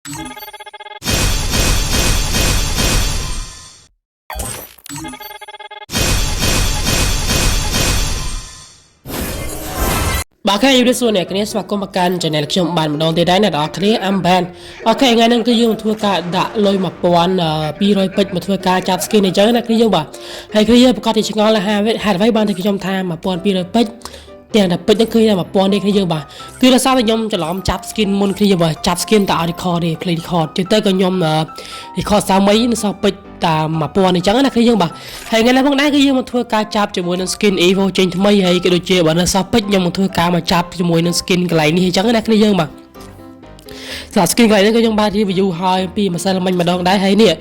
បាទខេយូរសួរអ្នកគ្នាស្វាគមន៍មកកាន់ channel ខ្ញុំបានម្ដងទៀតដែរអ្នកនរគ្នាអាំបាន OK ថ្ងៃនេះគឺយើងមកធ្វើការដាក់លុយ1200ពេជ្រមកធ្វើការចាប់ skin អញ្ចឹងណាគ្នាយើងបាទហើយគ្នាយើងប្រកាសជាឆ្ងល់ថាហេតុអ្វីបានតែខ្ញុំថា1200ពេជ្រទាំងតែពេជ្រហ្នឹងគឺតែ1000នេះគ្នាយើងបាទគឺដោយសារតែខ្ញុំច្រឡំចាប់ skin មុនគ្នាយើងបាទចាប់ skin តែឲ្យ record ទេ play record ជិះទៅក៏ខ្ញុំ record សាមីនៅសល់ពេជ្រតាម1000អញ្ចឹងណាគ្នាយើងបាទហើយថ្ងៃនេះផងដែរគឺយើងមកធ្វើការចាប់ជាមួយនឹង skin Evo ចេញថ្មីហើយក៏ដូចជាបើនៅសល់ពេជ្រខ្ញុំមកធ្វើការមកចាប់ជាមួយនឹង skin កន្លែងនេះអញ្ចឹងណាគ្នាយើងបាទសម្រាប់ skin កន្លែងនេះក៏ខ្ញុំបាន review ហើយពីម្សិលមិញម្ដងដែរហើយនេះ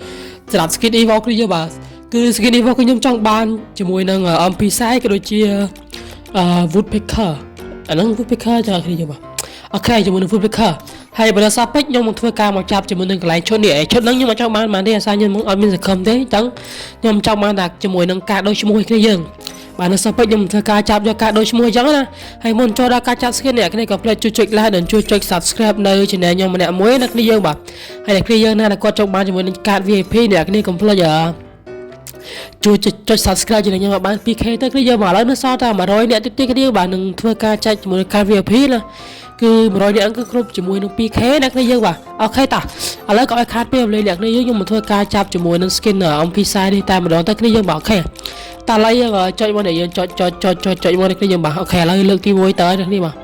សម្រាប់ skin Evo គ្នាយើងបាទគឺ skin Evo គឺខ្ញុំចង់បានជាមួយនឹង MP40 ក៏ដូចជា Woodpecker អាហ្នឹង Woodpecker ចាគ្នាយើងបាទ OK ជាមួយនឹង Woodpecker ហើយបើដល់ពេជ្រខ្ញុំមកធ្វើការមកចាប់ជាមួយនឹងកន្លែងឈុតនេះឯឈុតហ្នឹងខ្ញុំអត់ចង់បានបានទេអាសាខ្ញុំអត់មានសង្ឃឹមទេអញ្ចឹងខ្ញុំចង់បានតែជាមួយនឹងការដូរឈ្មោះឲ្យគ្នាយើងបាទនៅសពេជ្រខ្ញុំធ្វើការចាប់យកការដូរឈ្មោះអញ្ចឹងណាហើយមុនចូលដល់ការចាប់ skin អ្នកគ្នាក៏ភ្លេចជួយចុច like និងជួយចុច subscribe នៅ channel ខ្ញុំម្នាក់មួយណាគ្នាយើងបាទហើយអ្នកគ្នាយើងណាដែលគាត់ចង់បានជាមួយនឹងកាត VIP អ្នកគ្នាកុំភ្លេចអឺជួយចុច subscribe ជាមួយខ្ញុំឲ្យបាន 2K ទៅគ្នាយើងបាទឥឡូវនៅសល់តែ100អ្នកទៀតទេគ្នាបាទនឹងធ្វើការចែកជាមួយនឹងកាត VIP ណាគឺ100នាក់គឺគ្រប់ជាមួយនឹង 2K អ្នកគ្នាយើងបាទ OK តាឥឡូវក៏ឲ្យខាតពេលវេលាអ្នកគ្នាយើងខ្ញុំមកធ្វើការចាប់ជាមួយនឹង skin MP40 នេះតែម្ដងទៅគ្នាយើងបាទ OK តាឥឡូវយើងចុចមកនេះយើងចុចចុចចុចចុចចុចមកនេះគ្នាយើងបាទ OK ឥឡូវលើកទី1ទៅនេះបាទ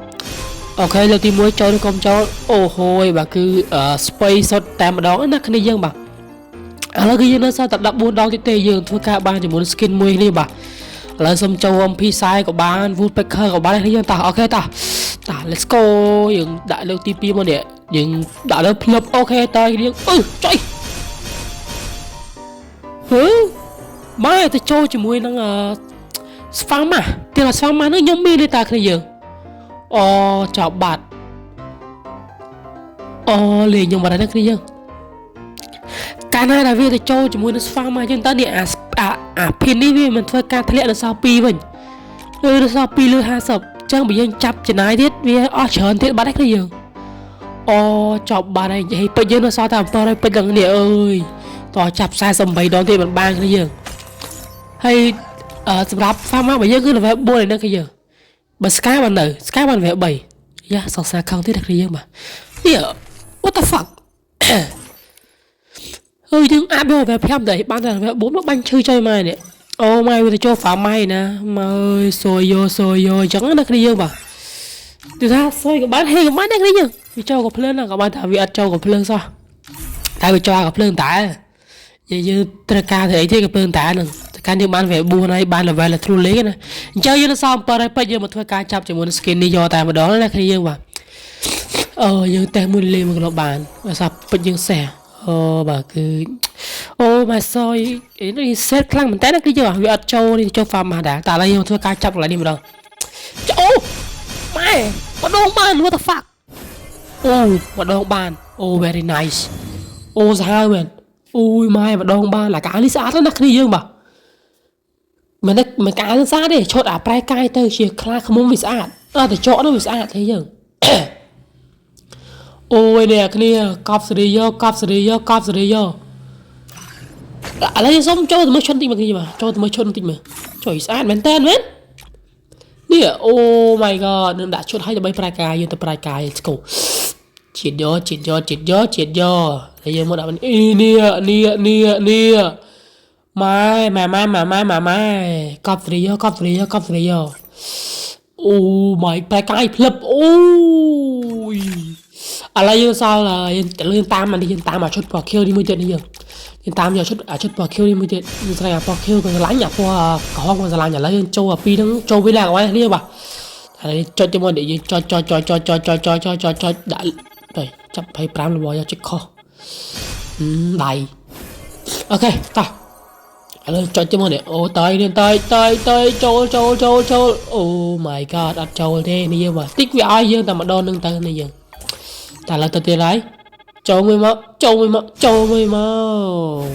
OK លើកទី1ចូលឬកុំចូលអូហូយបាទគឺ space សុតតែម្ដងណាគ្នាយើងបាទឥឡូវគឺយើងនៅសល់តែ14ដងទៀតទេយើងធ្វើការបានជាមួយនឹង skin មួយនេះបាទឥឡូវសុំចូល MP40 ក៏បាន Woodpecker ក៏បានគ្នាយើងតោះ OK តោះតោះ let's go យើងដាក់លើកទី2មកនេះយើងដាក់លើភ្លឹប OK តើយើងអឺចុយហឺម៉ែទៅចូលជាមួយនឹងអឺស្វាម៉ាទៀតស្វាម៉ាហ្នឹងខ្ញុំមានទេតាគ្នាយើងអូចប់បាត់អូលេងខ្ញុំបាត់ហើយគ្នាយើងកាលណាដែលវាទៅចូលជាមួយនឹងស្វាម៉ាយើងតើនេះអាអាអាភៀននេះវាមិនធ្វើការធ្លាក់ដល់សល់2វិញឬដល់សល់2លើ50ចឹងបើយើងចាប់ចំណាយទៀតវាអស់ច្រើនទៀតបាត់ហើយគ្នាយើងអូចប់បាត់ហើយហេពេជ្រយើងនៅសល់តែ700ពេជ្រដល់នេះអើយតោះចាប់48ដងទៀតមិនបានគ្នាយើងហើយសម្រាប់ farmer របស់យើងគឺ level 4ឯនេះគ្នាយើងបើ scar បាននៅ scar បាន level 3យ៉ាសង្សារខឹងទៀតគ្នាយើងបាទនេះ what the fuck អើយយើងអាប់យក level 5ដែរបានតែ level 4មកបាញ់ឈឺចុយម៉ែនេះអូម៉ែវាទៅចូល farm ម៉ែណាមើយសយយោសយយោអញ្ចឹងណាគ្នាយើងបាទទោះថាសយក៏បានហេក៏បានដែរគ្នាយើងវាចូលក៏ភ្លើងណាក៏បានតែវាអត់ចូលក៏ភ្លើងសោះតែវាចូលក៏ភ្លើងតែយើងត្រូវការធ្វើអីទេក៏ភ្លើងតែហ្នឹងតែកាន់យើងបាន level 4ហើយបាន level true league ណាអញ្ចឹងយើងនឹងសល់7ហើយពេជ្រយើងមកធ្វើការចាប់ជាមួយនឹង skin នេះយកតែម្ដងណាគ្នាយើងបាទអឺយើងតេស្តមួយលេមកក្លបានដោយសារពេជ្រយើងសេះអូបាទគឺអូម៉ែសយនេះសេតខ្លាំងមែនតើគឺយើងវាអត់ចូលនេះចូល farm ដែរតែឥឡូវយើងធ្វើការចាប់កន្លែងនេះម្ដងអូម៉ែម្ដងបាន what the fuck អូម្ដងបានអូ very nice អូសាហាវមែនអូយម៉ែម្ដងបានឡាកានេះស្អាតណាស់គ្នាយើងបាទមិនទេមិនកាស្អាតទេឈុតអាប្រែកាយទៅជាខ្លាឃ្មុំវាស្អាតអត់ទៅចកនោះវាស្អាតទេយើងអូយនេះគ្នាកប់សេរីយកកប់សេរីយកកប់សេរីយកឥឡូវយើងសុំចូលទៅមើលឈុនតិចមកគ្នាបាទចូលទៅមើលឈុនតិចមើលជួយស្អាតមែនតើមែននេះអូ my god នឹងដាក់ឈុតឲ្យដើម្បីប្រែកាយយើងទៅប្រែកាយ let's go ជាតិយកជាតិយកជាតិយកជាតិយកហើយយើងមកដាក់នេះនេះនេះនេះនេះម៉ែម៉ែម៉ែម៉ែម៉ែម៉ែម៉ែកប់សេរីយកកប់សេរីយកកប់សេរីយកអូ my ប្រែកាយភ្លឹបអូយឥឡូវយើងសល់យើងលឿនតាមអានេះយើងតាមអាឈុតពណ៌ខៀវនេះមួយទៀតនេះយើងយើងតាមយកឈុតអាឈុតពណ៌ខៀវនេះមួយទៀតយើងស្រែអាពណ៌ខៀវក៏ស្រឡាញ់អាពណ៌ក្រហមក៏ស្រឡាញ់ឥឡូវយើងចូលអាពីរហ្នឹងចូលវិញឡើងឲ្យគ្នាបាទហើយចុចទៅមកនេះយើងចុចចុចចុចចុចចុចចុចចុចចុចចុចចុចដាក់ទៅចាប់25របស់យកចុចខុសដៃ OK តោះឥឡូវចុចទៅមកនេះអូតើនេះតើតើតើចូលចូលចូលចូលអូ my god អត់ចូលទេនេះយើងបាទតិចវាឲ្យយើងតែម្ដងនឹងទៅនេះយើងតែឥឡូវទៅទៀតហើយចូលមួយមកចូលមួយមកចូលមួយមក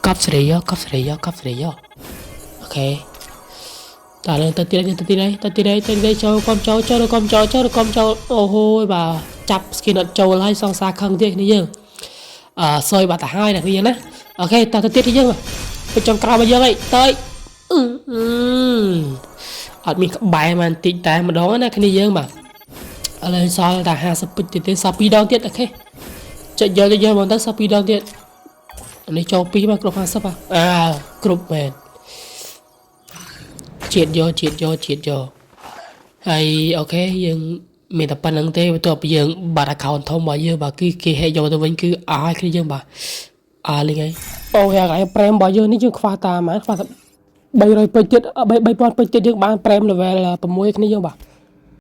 កប់សេរីយកកប់សេរីយកកប់សេរីយក OK តើទៅទៀតទៅទៀតហើយទៅទៀតហើយទៅទៀតចូលកុំចូលចូលកុំចូលចូលកុំចូលអូហូយបាទ ចាប់ skin អត់ចូលហើយសង្សារខឹងទៀតគ្នាយើងអឺសយបាត់ទៅហើយណាគ្នាយើងណា OK តទៅទៀតយើងពេជ្រចុងក្រោយរបស់យើងអីទៅអឺអត់មានក្បែរមកបន្តិចតែម្ដងណាគ្នាយើងបាទឥឡូវសល់តែ50ពេជ្រទៀតទេសល់2ដងទៀត OK ចុចយកទៅយកមកទៅសល់2ដងទៀតនេះចូល2មកគ្រប់50អាគ្រប់មែនជាតិយកជាតិយកជាតិយកហើយ OK យើងមានតែប៉ុណ្្នឹងទេបន្ទាប់ពីយើងបាត់ account ធំរបស់យើងបាទគឺគេ hack យកទៅវិញគឺអស់ហើយគ្នាយើងបាទអស់លេងហើយអូខេកន្លែង prem របស់យើងនេះយើងខ្វះតាមខ្វះតែ300ពេជ្រទៀត3000ពេជ្រទៀតយើងបាន prem level 6គ្នាយើងបាទ។